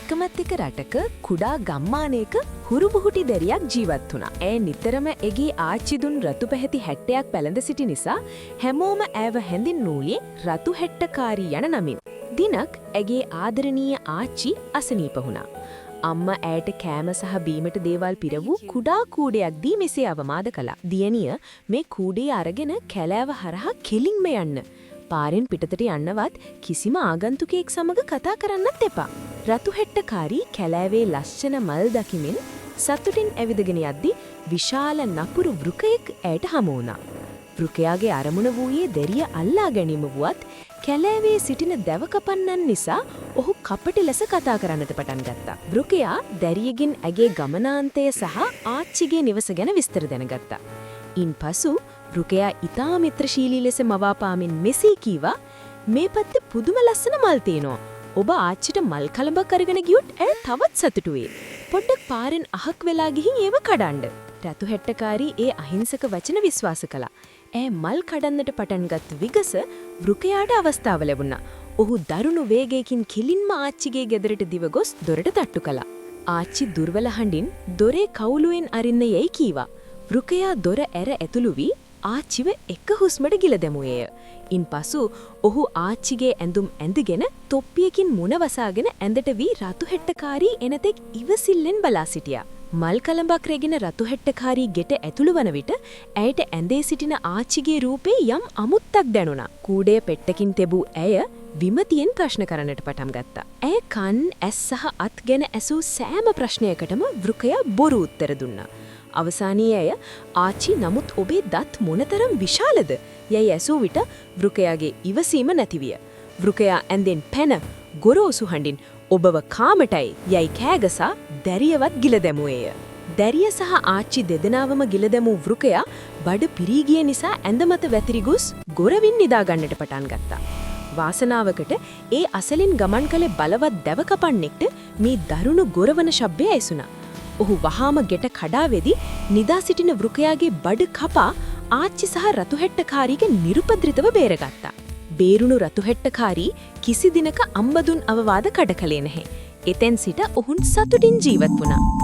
එකමත් එක රටක කුඩා ගම්මානයක හුරුබුහුටි දැරියක් ජීවත් වුණා. ඇය නිතරම ඇගේ ආච්චි දුන් රතු පැහැති හැට්ටයක් පැළඳ සිටි නිසා හැමෝම ඇව හැඳින්වූයේ රතු හැට්ටකාරී යන නමින්. දිනක් ඇගේ ආදරණීය ආච්චි අසනීප වුණා. අම්මා ඇයට කෑම සහ බීමට දේවල් පිර වූ කුඩා කූඩයක් දී මෙසේ අවවාද කළා. "දියණිය, මේ කූඩේ අරගෙන කැලෑව හරහා කෙලින්ම යන්න. පාරෙන් පිටතට යන්නවත් කිසිම ආගන්තුකයෙක් සමග කතා කරන්නත් එපා." රතු හැට්ටකාරී කැලෑවේ ලස්සන මල් දකිමින් සතුටින් ඇවිදගෙන යද්දි විශාල නපුරු වෘකයෙක් ඇයට හමු වුණා. වෘකයාගේ අරමුණ වූයේ දැරිය අල්ලා ගැනීම වුවත්, කැලෑවේ සිටින දැව කපන්නන් නිසා ඔහු කපටි ලෙස කතා කරන්නට පටන් ගත්තා. වෘකයා දැරියගෙන් ඇගේ ගමනාන්තය සහ ආච්චිගේ නිවස ගැන විස්තර දැනගත්තා. ඉන්පසු වෘකයා ඉතා මිත්‍රශීලී ලෙස මවාපාමින් මෙසේ කීවා, "මේ පැත්තේ පුදුම ලස්සන මල් තියෙනවා. ඔබ ආච්චිට මල් කලඹක් අරගෙන ගියොත් ඇය තවත් සතුටු වෙයි. පොඩ්ඩක් පාරෙන් අහක් වෙලා ගිහින් ඒව කඩන්න." රතු හැට්ටකාරී ඒ අහිංසක වචන විශ්වාස කළා. ඇය මල් කඩන්නට පටන්ගත් විගස වෘකයාට අවස්ථාව ලැබුණා. ඔහු දරුණු වේගයකින් කෙලින්ම ආච්චිගේ ගෙදරට දිව ගොස් දොරට තට්ටු කළා. ආච්චි දුර්වල හඬින් දොරේ කවුළුවෙන් අරින්න යැයි කීවා. වෘකයා දොර ඇර ඇතුළු වී ආච්චිව එක හුස්මට ගිල දැමුවේය. ඉන්පසු ඔහු ආච්චිගේ ඇඳුම් ඇඳගෙන, තොප්පියකින් මුණ වසාගෙන ඇඳට වී රතු හැට්ටකාරී එනතෙක් ඉවසිල්ලෙන් බලා සිටියා. මල් කලඹක් රැගෙන රතු හැට්ටකාරී ගෙට ඇතුළු වන විට ඇයට ඇඳේ සිටින ආච්චිගේ රූපේ යම් අමුත්තක් දැනුණා. කූඩය පෙට්ටකින් තෙබූ ඇය විමතියෙන් ප්‍රශ්න කරන්නට පටන් ගත්තා. ඇය කන්, ඇස් සහ අත් ගැන ඇසූ සෑම ප්‍රශ්නයකටම වෘකයා බොරු උත්තර දුන්නා. අවසානයේ ඇය "ආච්චි, නමුත් ඔබේ දත් මොනතරම් විශාලද?" යැයි ඇසූ විට වෘකයාගේ ඉවසීම නැතිවිය. වෘකයා ඇඳෙන් පැන ගොරෝසු හඬින් "ඔබව කාමටයි" යැයි කෑගසා දැරියවත් ගිල දැමුවේය. දැරිය සහ ආච්චි දෙදෙනාවම ගිල දැමූ වෘකයා බඩ පිරී ගිය නිසා ඇඳ මත වැතිරි ගොස් ගොරවින් නිදා ගන්නට පටන් ගත්තා. වාසනාවකට ඒ අසලින් ගමන් කළ බලවත් දැව කපන්නෙක්ට මේ දරුණු ගොරවන ශබ්දය ඇසුණා. ඔහු වහාම ගෙට කඩා වැදි නිදා සිටින වෘකයාගේ බඩ කපා ආච්චි සහ රතුහැට්ටකාරීගේ නිරුපද්‍රිතව බේරගත්තා. බේරුණු රතුහැට්ටකාරී කිසි දිනක අම්මා දුන් අවවාද කඩ කළේ නැහැ. එතෙන් සිට ඔවුන් සතුටින් ජීවත් වුණා.